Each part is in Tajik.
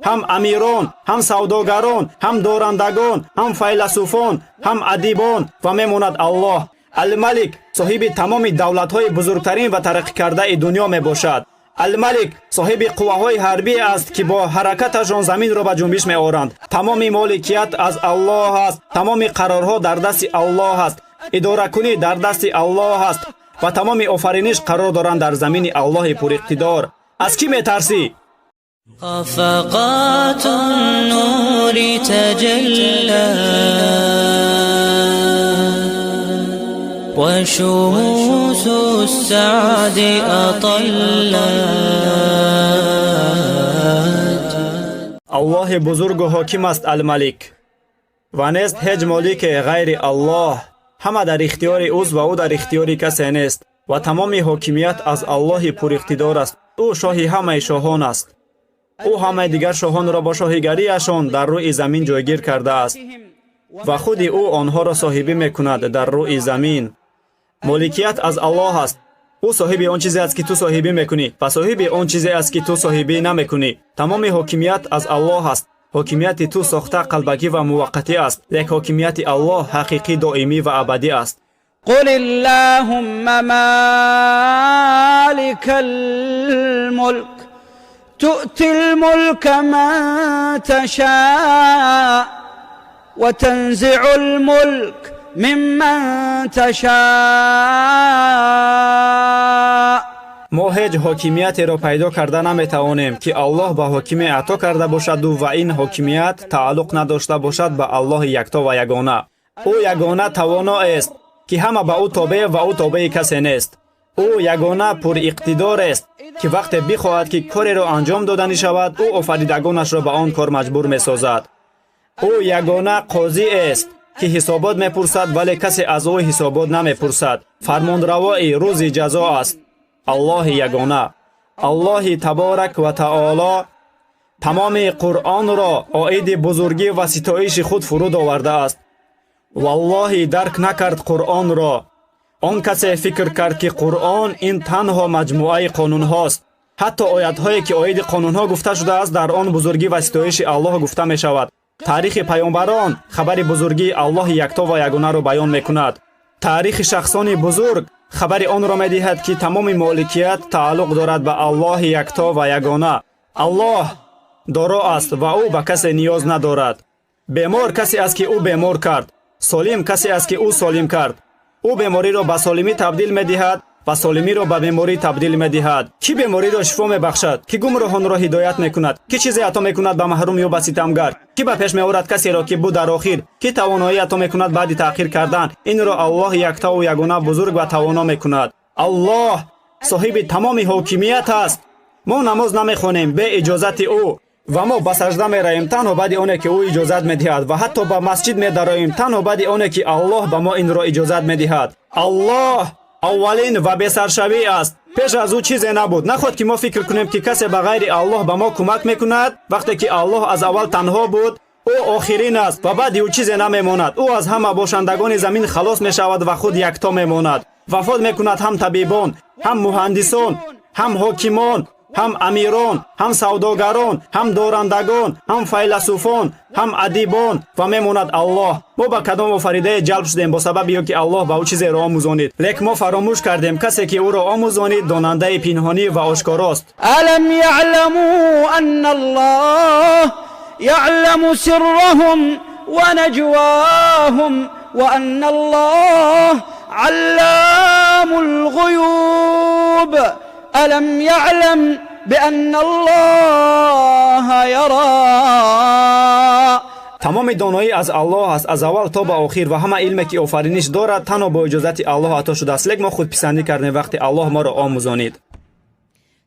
Ҳам амирон, ҳам савдогарон, ҳам дорандагон, ҳам файласуфон, ҳам адибон ва мемонад Аллоҳ. Алмалик соҳиби тамоми давлатҳои бузургтарин ва тараққикардаи дунё мебошад. Алмалик соҳиби қувваҳои ҳарбӣ аст, ки бо ҳаракаташон заминро ба ҷунбиш меоранд. Тамоми моликият аз Аллоҳ аст, тамоми қарорҳо дар дасти Аллоҳ аст, идоракунӣ дар дасти Аллоҳ аст ва тамоми офариниш қарор доранд дар замини Аллоҳи пуриқтидор. Аз кӣ метарсӣ? خفقات النور تجلى وشموس السعد أطلت. Аллоҳи бузургу ҳоким аст, Алмалик, ва нест ҳеҷ молике ғайри Аллоҳ. Ҳама дар ихтиёри ӯст ва ӯ дар ихтиёри касе нест ва тамоми ҳокимият аз Аллоҳи пуриқтидор аст. Ӯ шоҳи ҳамаи шоҳон аст. Ӯ ҳамаи дигар шоҳонро бо шоҳигариашон дар рӯи замин ҷойгир кардааст ва худи ӯ онҳоро соҳибӣ мекунад дар рӯи замин. Моликият аз Аллоҳ аст. Ӯ соҳиби он чизе аст, ки ту соҳибӣ мекунӣ, ва соҳиби он чизе аст, ки ту соҳибӣ намекунӣ. Тамоми ҳокимият аз Аллоҳ аст. Ҳокимияти ту сохта, қалбакӣ ва муваққатӣ аст, лек ҳокимияти Аллоҳ ҳақиқӣ, доимӣ ва абадӣ аст. قل اللهم مالك الملك تؤتي الملك من تشاء وتنزع الملك ممن تشاء. Мо ҳеҷ ҳокимиятеро пайдо карда наметавонем, ки Аллоҳ ба ҳокиме ато карда бошаду ва ин ҳокимият тааллуқ надошта бошад ба Аллоҳи якто ва ягона. Ӯ ягона тавоноест, ки ҳама ба ӯ тобеъ ва ӯ тобеи касе нест. Ӯ ягона пуриқтидорест, ки вақте бихоҳад, ки кореро анҷом доданӣ шавад, ӯ офаридагонашро ба он кор маҷбур месозад. Ӯ ягона қозиест, ки ҳисобот мепурсад, вале касе аз ӯ ҳисобот намепурсад. Фармонравои рӯзи ҷазо аст Аллоҳи ягона. Аллоҳи таборак ва таоло тамоми Қуръонро оиди бузургӣ ва ситоиши худ фуруд овардааст. Валлоҳи, дарк накард Қуръонро он касе фикр кард, ки Қуръон ин танҳо маҷмӯаи қонунҳост. Ҳатто оятҳое, ки оиди қонунҳо гуфта шудааст, дар он бузургӣ ва ситоиши Аллоҳ гуфта мешавад. Таърихи паёмбарон хабари бузургии Аллоҳи якто ва ягонаро баён мекунад. Таърихи шахсони бузург хабари онро медиҳад, ки тамоми моликият тааллуқ дорад ба Аллоҳи якто ва ягона. Аллоҳ доро аст ва ӯ ба касе ниёз надорад. Бемор касе аст, ки ӯ бемор кард. Солим касе аст, ки ӯ солим кард. Ӯ бемориро ба солимӣ табдил медиҳад ва солимиро ба беморӣ табдил медиҳад. Кӣ бемориро шифо мебахшад? Кӣ гумроҳонро ҳидоят мекунад? Кӣ чизе ато мекунад ба маҳрум ё ба ситамгар? Кӣ ба пеш меорад касеро, ки буд дар охир? Кӣ тавоноӣ ато мекунад баъди таъхир кардан? Инро Аллоҳи яктову ягона, бузург ва тавоно мекунад. Аллоҳ соҳиби тамоми ҳокимият аст. Мо намоз намехонем бе иҷозати ӯ ва мо ба сажда меравем танҳо баъди оне, ки ӯ иҷозат медиҳад, ва ҳатто ба масҷид медароем танҳо баъди оне, ки Аллоҳ ба мо инро иҷозат медиҳад. Аллоҳ аввалин ва бесаршавӣ аст. Пеш аз ӯ чизе набуд. Наход ки мо фикр кунем, ки касе ба ғайри Аллоҳ ба мо кӯмак мекунад, вақте ки Аллоҳ аз аввал танҳо буд. Ӯ охирин аст ва баъди ӯ чизе намемонад. Ӯ аз ҳама бошандагони замин халос мешавад ва худ якто мемонад. Вафот мекунад ҳам табибон, ҳам муҳандисон, ҳам ҳокимон, ҳам амирон, ҳам савдогарон, ҳам дорандагон, ҳам файласуфон, ҳам адибон ва мемонад Аллоҳ. Мо ба кадом офаридае ҷалб шудем бо сабаби ё ки Аллоҳ ба ӯ чизеро омӯзонид, лек мо фаромӯш кардем: касе, ки ӯро омӯзонид, донандаи пинҳонӣ ва ошкорост. ألم يعلموا أن الله يعلم سرهم ونجواهم وأن الله علام الغيوب. ألم يعلم بأن الله يرى. Тамоми доноӣ аз Аллоҳ аст, аз аввал то ба охир, ва ҳама илме, ки офариниш дорад, танҳо бо иҷозати Аллоҳ ато шудааст. Лек мо худписандӣ кардем, вақте Аллоҳ моро омӯзонид.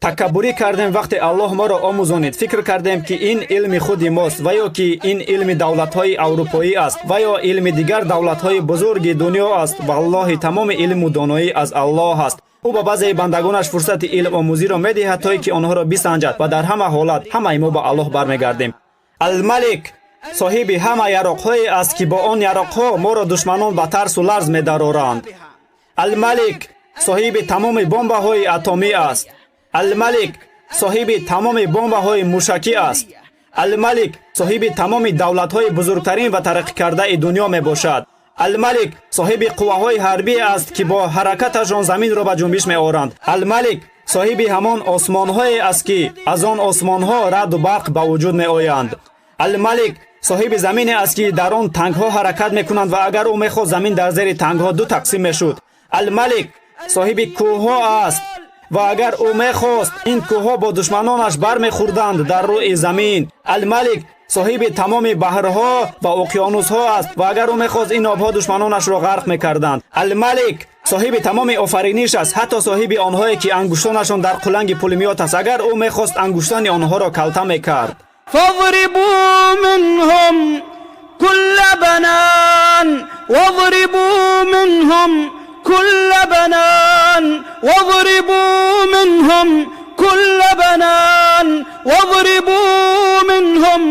Такаббурӣ кардем, вақте Аллоҳ моро омӯзонид. Фикр кардем, ки ин илми худи мост ва ё ки ин илми давлатҳои аврупоӣ аст ва ё илми дигар давлатҳои бузурги дунё аст. Валлоҳи, тамоми илму доноӣ аз Аллоҳ аст. Ӯ ба баъзеи бандагонаш фурсати илмомӯзиро медиҳад, то ки онҳоро бисанҷад, ва дар ҳама ҳолат ҳамаи мо ба Аллоҳ бармегардем. Алмалик соҳиби ҳама яроқҳое аст, ки бо он яроқҳо моро душманон ба тарсу ларз медароранд. Алмалик соҳиби тамоми бомбаҳои атомӣ аст. Алмалик соҳиби тамоми бомбаҳои мушакӣ аст. Алмалик соҳиби тамоми давлатҳои бузургтарин ва тараққикардаи дунё мебошад. Алмалик соҳиби қувваҳои ҳарбӣ аст, ки бо ҳаракаташон заминро ба ҷунбиш меоранд. Алмалик соҳиби ҳамон осмонҳое аст, ки аз он осмонҳо раъду барқ ба вуҷуд меоянд. Алмалик соҳиби замине аст, ки дар он тангҳо ҳаракат мекунанд ва агар ӯ мехост, замин дар зери тангҳо ду тақсим мешуд. Алмалик соҳиби кӯҳҳо аст ва агар ӯ мехост, ин кӯҳҳо бо душманонаш бармехӯрданд дар рӯи замин. Алмалик соҳиби тамоми баҳрҳо ва уқёнусҳо аст ва агар ӯ мехост, ин обҳо душманонашро ғарқ мекарданд. Алмалик соҳиби тамоми офариниш аст, ҳатто соҳиби онҳое, ки ангуштонашон дар қуланги пулемёт аст. Агар ӯ мехост, ангуштони онҳоро калта мекард. فاضربوا منهم كل بنان، واضربوا منهم كل بنان، واضربوا منهم كل بنان، واضربوا منهم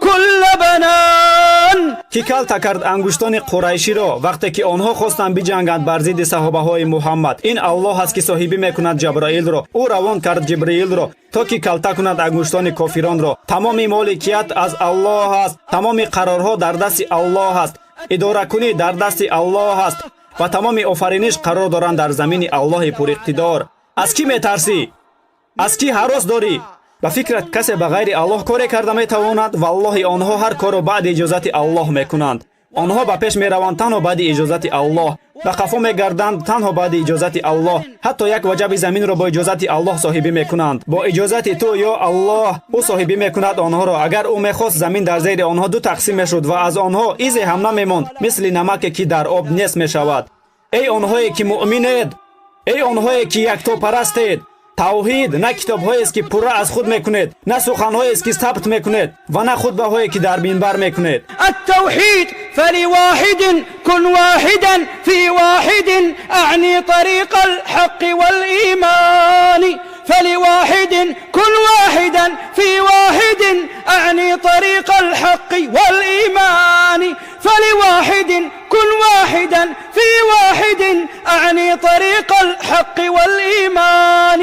كل بنان. Кӣ калта кард ангуштони қурайширо, вақте ки онҳо хостанд биҷанганд бар зидди саҳобаҳои Муҳаммад? Ин Аллоҳ аст, ки соҳибӣ мекунад Ҷабраилро. Ӯ равон кард Ҷибриилро, то ки калта кунад ангуштони кофиронро. Тамоми моликият аз Аллоҳ аст, тамоми қарорҳо дар дасти Аллоҳ аст, идоракунӣ дар дасти Аллоҳ аст ва тамоми офариниш қарор доранд дар замини Аллоҳи пуриқтидор. Аз кӣ метарсӣ? Аз кӣ ҳарос дорӣ? Ба фикрат, касе ба ғайри Аллоҳ коре карда метавонад? Валлоҳи, онҳо ҳар корро баъди иҷозати Аллоҳ мекунанд. Онҳо ба пеш мераванд танҳо баъди иҷозати Аллоҳ, ба қафо мегарданд танҳо баъди иҷозати Аллоҳ. Ҳатто як ваҷаби заминро бо иҷозати Аллоҳ соҳибӣ мекунанд. Бо иҷозати ту, ё Аллоҳ, ӯ соҳибӣ мекунад онҳоро. Агар ӯ мехост, замин дар зери онҳо ду тақсим мешуд ва аз онҳо изе ҳам намемонд, мисли намаке, ки дар об нест мешавад. Эй онҳое, ки муъминед, эй онҳое, ки яктопарастед, тавҳид на китобҳоест, ки пурра аз худ мекунед, на суханҳоест, ки сабт мекунед, ва на хутбаҳое, ки дар минбар мекунед. التوحيد فلواحد كن واحدا في واحد، أعني طريق الحق والإيمان. فلواحد كن واحدا في واحد، أعني طريق الحق والإيمان. فلواحد كن واحدا في واحد، أعني طريق الحق والإيمان.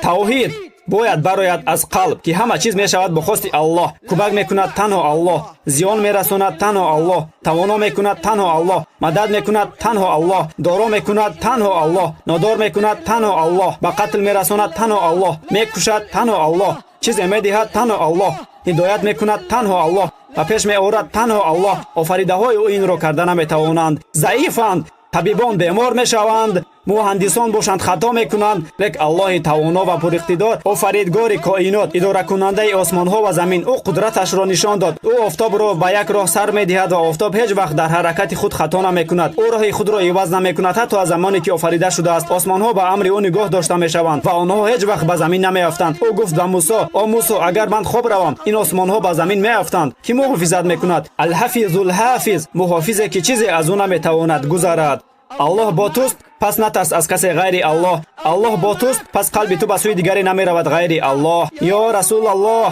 Тавҳид бояд барояд аз қалб, ки ҳама чиз мешавад бо хости Аллоҳ. Кӯмак мекунад танҳо Аллоҳ, зиён мерасонад танҳо Аллоҳ, тавоно мекунад танҳо Аллоҳ, мадад мекунад танҳо Аллоҳ, доро мекунад танҳо Аллоҳ, нодор мекунад танҳо Аллоҳ, ба қатл мерасонад танҳо Аллоҳ, мекушад танҳо Аллоҳ, чизе медиҳад танҳо Аллоҳ, ҳидоят мекунад танҳо Аллоҳ, ба пеш меорад танҳо Аллоҳ. Офаридаҳои ӯ инро карда наметавонанд, заифанд. Табибон бемор мешаванд, муҳандисон бошанд, хато мекунанд, лек Аллоҳи тавоно ва пуриқтидор, офаридгори коинот, идоракунандаи осмонҳо ва замин, ӯ қудраташро нишон дод. Ӯ офтобро ба як роҳ сар медиҳад ва офтоб ҳеҷ вақт дар ҳаракати худ хато намекунад. Ӯ роҳи худро иваз намекунад, ҳатто аз замоне ки офарида шудааст. Осмонҳо ба амри ӯ нигоҳ дошта мешаванд ва онҳо ҳеҷ вақт ба замин намеафтанд. Ӯ гуфт ба Мусо: «О Мусо, агар ман хоб равам, ин осмонҳо ба замин меафтанд. Кӣ муҳофизат мекунад?» Алҳафизулҳафиз, муҳофизе, ки чизе аз ӯ наметавонад гузарад. Аллоҳ бо туст, пас натарс аз касе ғайри Аллоҳ. Аллоҳ бо туст, пас қалби ту ба сӯи дигаре намеравад ғайри Аллоҳ. Ё Расулаллоҳ,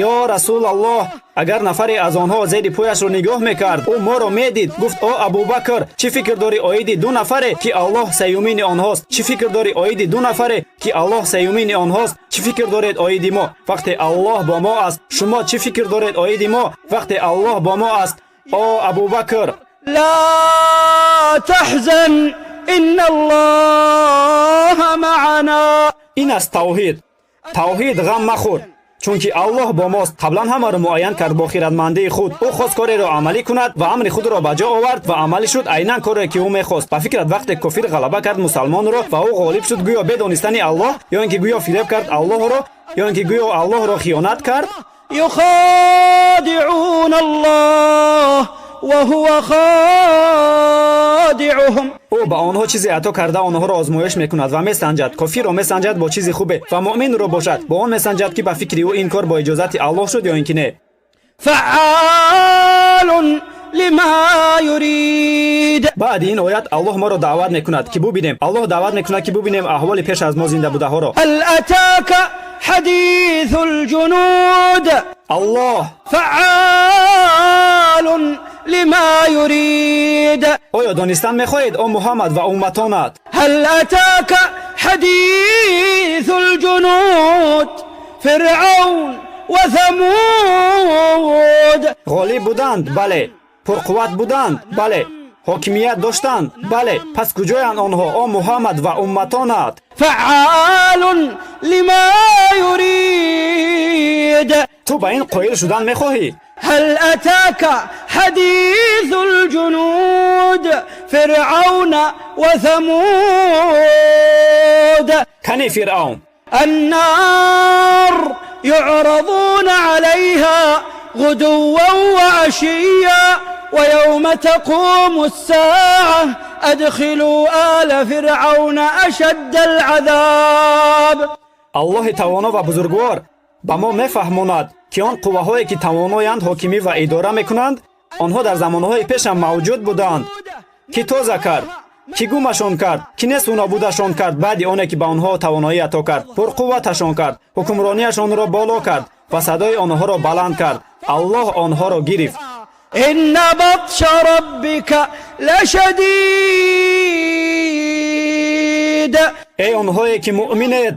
ё Расулаллоҳ, агар нафаре аз онҳо зери пояшро нигоҳ мекард, ӯ моро медид. Гуфт: «О Абубакр, чӣ фикр дорӣ оиди ду нафаре, ки Аллоҳ сеюмини онҳост? Чӣ фикр дорӣ оиди ду нафаре, ки Аллоҳ сеюмини онҳост? Чӣ фикр доред оиди мо, вақте Аллоҳ бо мо аст? Шумо чӣ фикр доред оиди мо, вақте Аллоҳ бо мо аст, о Абубакр?» لا تحزن إن الله معنا. Ин аст тавҳид. Тавҳид: ғам махӯр, чунки Аллоҳ бо мост. Қаблан ҳамаро муайян кард бо хиратмандии худ. Ӯ хост кореро амалӣ кунад ва амри худро ба ҷо овард ва амалӣ шуд айнан коре, ки ӯ мехост. Ба фикрат, вақте кофир ғалаба кард мусалмонро ва ӯ ғолиб шуд, гӯё бедонистани Аллоҳ, ё ин ки гӯё фиреб кард Аллоҳро, ё ин ки гӯё Аллоҳро хиёнат кард? يخادعون الله وهو خادعهم. Ӯ ба онҳо чизе ато карда, онҳоро озмоиш мекунад ва месанҷад. Кофирро месанҷад бо чизи хубе ва муъминро бошад, бо он месанҷад, ки ба фикри ӯ ин кор бо иҷозати Аллоҳ шуд ё ин ки не. فعال لما يريد. Баъди ин оят Аллоҳ моро даъват мекунад, ки бубинем. Аллоҳ даъват мекунад, ки бубинем аҳволи пеш аз мо зинда будаҳоро. هل أتاك حديث الجنود؟ Аллоҳ فعال لما يريد. Оё донистан мехоҳед, о Муҳаммад ва умматонат? هل أتاك حديث الجنود فرعون وثمود. Ғолиб буданд, бале. Пурқувват буданд, бале. Ҳокимият доштанд, бале. Пас куҷоянд онҳо, о Муҳаммад ва умматонат? فعال لما يريد. Ту ба ин қоил шудан мехоҳӣ? هل أتاك حديث الجنود فرعون وثمود؟ Кани Фиръавн? النار يعرضون عليها غدوا وعشيا ويوم تقوم الساعة أدخلوا آل فرعون أشد العذاب. Аллоҳи тавоно ва бузургвор ба мо мефаҳмонад, ки он қувваҳое, ки тавоноянд, ҳокимӣ ва идора мекунанд, онҳо дар замонҳои пешам мавҷуд буданд. Кӣ тоза кард? Кӣ гумашон кард? Кӣ несту нобудашон кард баъди оне ки ба онҳо тавоноӣ ато кард, пурқувваташон кард, ҳукмронияшонро боло кард ва садои онҳоро баланд кард? Аллоҳ онҳоро гирифт. إن بطش ربك لشديد. Эй онҳое ки муъминед,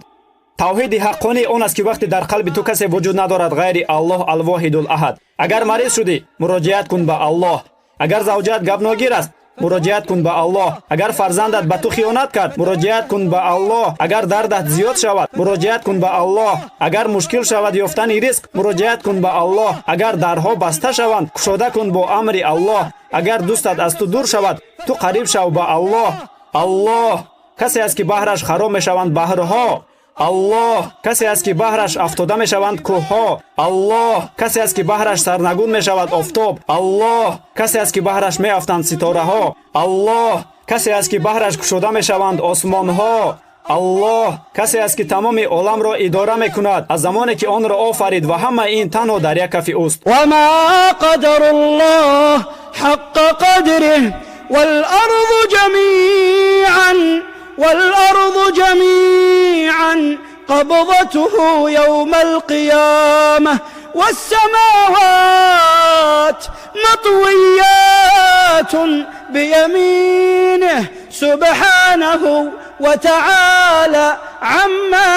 тавҳиди ҳаққонӣ он аст, ки вақте дар қалби ту касе вуҷуд надорад ғайри Аллоҳ Алвоҳидул Аҳад. Агар мариз шудӣ, муроҷиат кун ба Аллоҳ. Агар завҷаат гапногир аст, муроҷиат кун ба Аллоҳ. Агар фарзандат ба ту хиёнат кард, муроҷиат кун ба Аллоҳ. Агар дардат зиёд шавад, муроҷиат кун ба Аллоҳ. Агар мушкил шавад ёфтани ризқ, муроҷиат кун ба Аллоҳ. Агар дарҳо баста шаванд, кушода кун бо амри Аллоҳ. Агар дӯстат аз ту дур шавад, ту қариб шав ба Аллоҳ. Аллоҳ касе аст, ки баҳраш хароб мешаванд баҳрҳо. Аллоҳ касе аст, ки баҳраш афтода мешаванд кӯҳҳо. Аллоҳ касе аст, ки баҳраш сарнагун мешавад офтоб. Аллоҳ касе аст, ки баҳраш меафтанд ситораҳо. Аллоҳ касе аст, ки баҳраш кушода мешаванд осмонҳо. Аллоҳ касе аст, ки тамоми оламро идора мекунад аз замоне ки онро офарид, ва ҳамаи ин танҳо дар як кафи ӯст. وما قدروا الله حق قدره والأرض جميعا والأرض جميعا قبضته يوم القيامة والسماوات مطويات بيمينه سبحانه وتعالى عما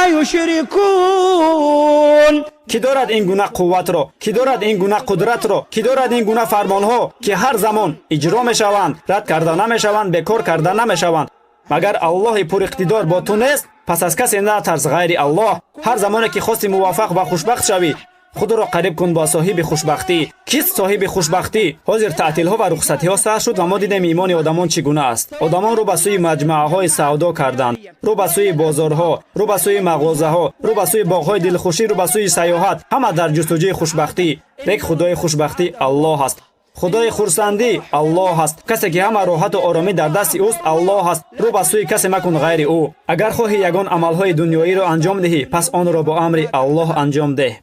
يشركون. Кӣ дорад ин гуна қувватро? Кӣ дорад ин гуна қудратро? Кӣ дорад ин гуна фармонҳо, ки ҳар замон иҷро мешаванд, рад карда намешаванд, бекор карда намешаванд? Магар Аллоҳи пуриқтидор бо ту нест? Пас аз касе натарс ғайри Аллоҳ. Ҳар замоне ки хости муваффақ ва хушбахт шавӣ, худро қариб кун бо соҳиби хушбахтӣ. Кист соҳиби хушбахтӣ? Ҳозир таътилҳо ва рухсатиҳо сар шуд ва мо дидем, имони одамон чӣ гуна аст. Одамон рӯ ба сӯи маҷмааҳои савдо карданд, рӯ ба сӯи бозорҳо, рӯ ба сӯи мағозаҳо, рӯ ба сӯи боғҳои дилхушӣ, рӯ ба сӯи сайёҳат. Ҳама дар ҷустуҷӯи хушбахтӣ. Лек худои хушбахтӣ Аллоҳ аст. Худои хурсандӣ Аллоҳ аст. Касе ки ҳама роҳату оромӣ дар дасти ӯст, Аллоҳ аст. Рӯ ба сӯи касе макун ғайри ӯ. Агар хоҳӣ ягон амалҳои дунёиро анҷом диҳӣ, пас онро бо амри Аллоҳ анҷом деҳ.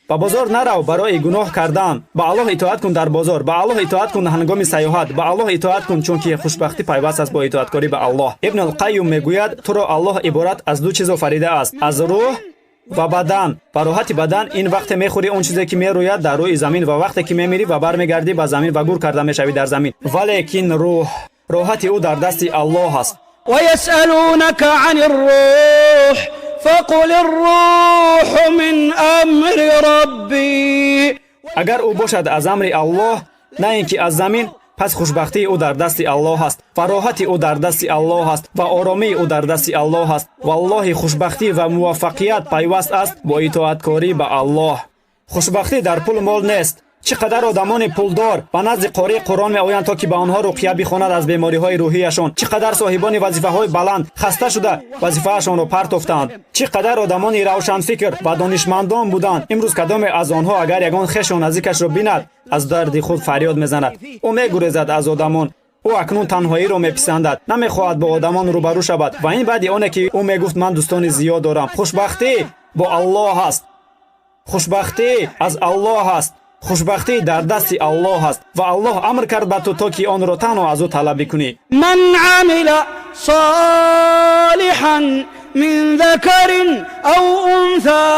Ба бозор нарав барои гуноҳ кардан. Ба Аллоҳ итоат кун дар бозор, ба Аллоҳ итоат кун ҳангоми сайёҳат, ба Аллоҳ итоат кун, чунки хушбахтӣ пайваст аст бо итоаткорӣ ба Аллоҳ. Ибнулқайюм мегӯяд: туро Аллоҳ иборат аз ду чиз офаридааст, аз рӯҳ ва бадан. Ва роҳати бадан ин вақте мехӯрӣ он чизе, ки мерӯяд дар рӯи замин, ва вақте ки мемирӣ ва бармегардӣ ба замин ва гур карда мешавӣ дар замин. Валекин рӯҳ, роҳати ӯ дар дасти Аллоҳ аст. ويسألونك عن الروح فقل الروح من أمر ربي. Агар ӯ бошад аз амри Аллоҳ, на ин ки аз замин, пас хушбахтии ӯ дар дасти Аллоҳ аст ва роҳати ӯ дар дасти Аллоҳ аст ва оромии ӯ дар дасти Аллоҳ аст. Валлоҳи, хушбахтӣ ва муваффақият пайваст аст бо итоаткорӣ ба Аллоҳ. Хушбахтӣ дар пулу мол нест. Чӣ қадар одамони пулдор ба назди қории Қуръон меоянд, то ки ба онҳо руқия бихонад аз бемориҳои рӯҳияшон. Чӣ қадар соҳибони вазифаҳои баланд хаста шуда вазифаашонро партофтанд. Чӣ қадар одамони равшанфикр ва донишмандон буданд. Имрӯз кадоме аз онҳо агар ягон хешу наздикашро бинад, аз дарди худ фарёд мезанад. Ӯ мегурезад аз одамон. Ӯ акнун танҳоиро меписандад, намехоҳад бо одамон рӯбарӯ шавад. Ва ин баъди оне ки ӯ мегуфт: ман дӯстони зиёд дорам. Хушбахтӣ бо Аллоҳ аст. Хушбахтӣ аз Аллоҳ аст. Хушбахтӣ дар дасти Аллоҳ аст ва Аллоҳ амр кард ба ту, то ки онро танҳо аз ӯ талаб бикунӣ. من عمل صالحا من ذكر أو أنثى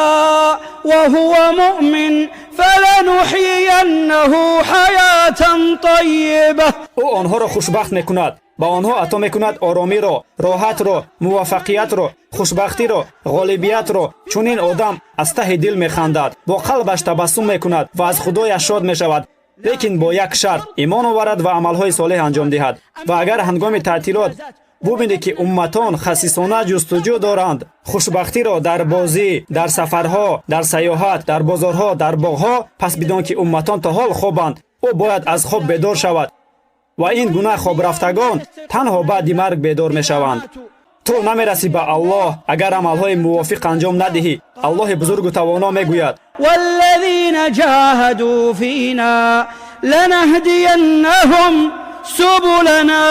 وهو مؤمن فلنحيينه حياة طيبة. Ӯ онҳоро хушбахт мекунад, ба онҳо ато мекунад оромиро, роҳатро, муваффақиятро, хушбахтиро, ғолибиятро. Чунин одам аз таҳи дил механдад, бо қалбаш табассум мекунад ва аз Худояш шод мешавад, лекин бо як шарт: имон оварад ва амалҳои солеҳ анҷом диҳад. Ва агар ҳангоми таътилот бубинӣ, ки умматон хасисона ҷустуҷӯ доранд хушбахтиро дар бозӣ, дар сафарҳо, дар сайёҳат, дар бозорҳо, дар боғҳо, пас бидон, ки умматон то ҳол хобанд. Ӯ бояд аз хоб бедор шавад ва ин гуна хобрафтагон танҳо баъди марг бедор мешаванд. Ту намерасӣ ба Аллоҳ, агар амалҳои мувофиқ анҷом надиҳӣ. Аллоҳи бузургу тавоно мегӯяд: والذين جاهدوا فينا لنهدينهم سبلنا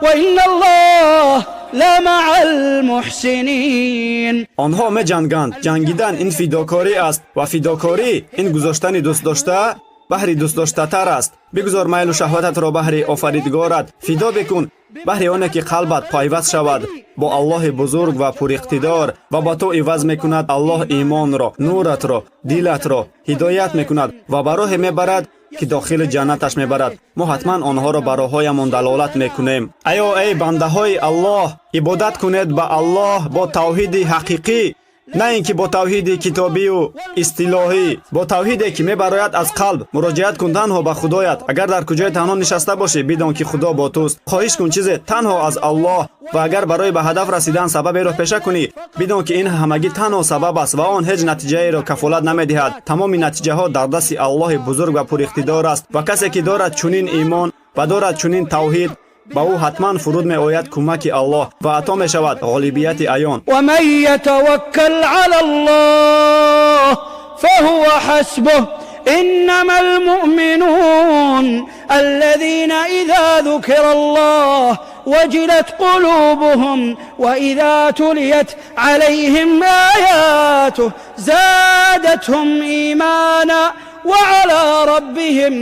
وإن الله لمع المحسنين. Онҳо меҷанганд. Ҷангидан ин фидокорӣ аст ва фидокорӣ ин гузоштани дӯстдошта баҳри дӯстдоштатар аст. Бигузор майлу шаҳвататро баҳри Офаридгорат фидо бикун, баҳри оне ки қалбат пайваст шавад бо Аллоҳи бузург ва пуриқтидор ва ба ту иваз мекунад Аллоҳ имонро, нуратро, дилатро ҳидоят мекунад ва ба роҳе мебарад, ки дохили ҷаннаташ мебарад. Мо ҳатман онҳоро ба роҳҳоямон далолат мекунем. Аё эй бандаҳои Аллоҳ, ибодат кунед ба Аллоҳ бо тавҳиди ҳақиқӣ, на ин ки бо тавҳиди китобию истилоҳӣ, бо тавҳиде, ки мебарояд аз қалб. Муроҷиат кун танҳо ба Худоят. Агар дар куҷои танҳо нишаста бошӣ, бидон, ки Худо бо туст. Хоҳиш кун чизе танҳо аз Аллоҳ ва агар барои ба ҳадаф расидан сабаберо пеша кунӣ, бидон, ки ин ҳамагӣ танҳо сабаб аст ва он ҳеҷ натиҷаеро кафолат намедиҳад. Тамоми натиҷаҳо дар дасти Аллоҳи бузург ва пуриқтидор аст. Ва касе ки дорад чунин имон ва дорад чунин тавҳид, ба ӯ ҳатман фуруд меояд кӯмаки Аллоҳ ва ато мешавад ғолибияти аён. ومن يتوكل على الله فهو حسبه. إنما المؤمنون الذين إذا ذكر الله وجلت قلوبهم وإذا تليت عليهم آياته زادتهم إيمانا وعلى ربهم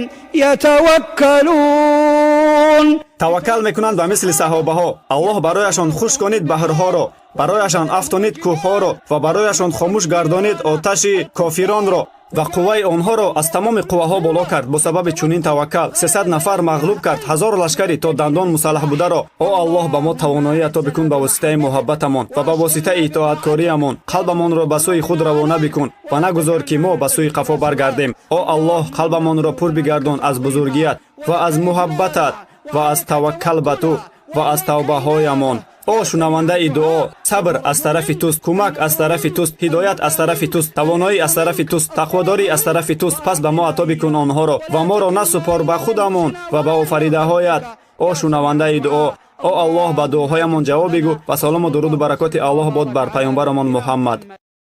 يتوكلون. Таваккал мекунанд ба мисли саҳобаҳо. Аллоҳ барояшон хушк конид баҳрҳоро, барояшон афтонид кӯҳҳоро ва барояшон хомӯш гардонид оташи кофиронро ва қувваи онҳоро аз тамоми қувваҳо боло кард. Бо сабаби чунин таваккал 300 нафар мағлуб кард 1000 лашкари то дандон мусаллаҳ бударо. О Аллоҳ, ба мо тавоноӣ ато бикун ба воситаи муҳаббатамон ва ба воситаи итоаткориямон. Қалбамонро ба сӯи худ равона бикун ва нагузор, ки мо ба сӯи қафо баргардем. О Аллоҳ, қалбамонро пур бигардон аз бузургият ва аз муҳаббатат ва аз таваккал ба ту ва аз тавбаҳоямон. О шунавандаи дуо, сабр аз тарафи туст, кӯмак аз тарафи туст, ҳидоят аз тарафи туст, тавоноӣ аз тарафи туст, тақводорӣ аз тарафи туст. Пас ба мо ато бикун онҳоро ва моро насупор ба худамон ва ба офаридаҳоят. О шунавандаи дуо, о Аллоҳ, ба дуоҳоямон ҷавоб бигӯ. Ва салому дуруду баракоти Аллоҳ бод бар паёмбарамон Муҳаммад.